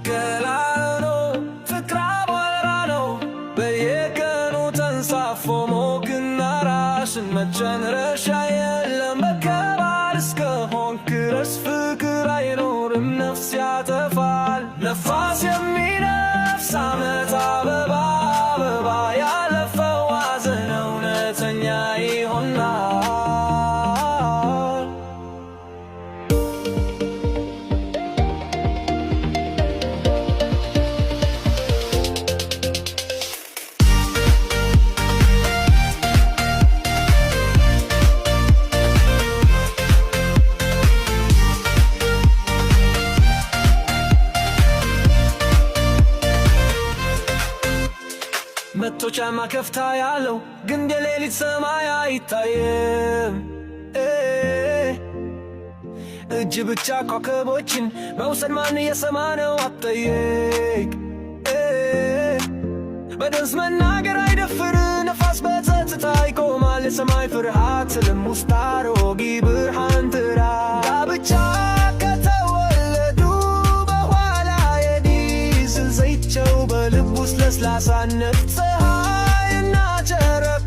ቀላል ነው፣ ፍቅር አቧራ ነው። በየቀኑ ተንሳፎ ሞቅና ራስን መጨረሻ የለም። በከባድ እስከሆንክ ድረስ ፍቅር አይኖርም፣ ነፍስ ያጠፋል። ነፋስ የሚነፍስ ዓመት አበባ አበባ ያለፈው ሐዘን እውነተኛ ይሆናል። መቶ ጫማ ከፍታ ያለው ግን የሌሊት ሰማይ አይታይም። እጅ ብቻ ኮከቦችን መውሰድ ማን እየሰማ ነው አትጠይቅ። በድምፅ መናገር አይደፍር፣ ነፋስ በጸጥታ ይቆማል። የሰማይ ፍርሃት ህልም ውስጥ አሮጌ ብርሃን ጥራ። ጋብቻ ከተወለዱ በኋላ የዲዝል ዘይት ጨው በልብ ውስጥ ለስላሳነት ፀሐይና ጨረቃ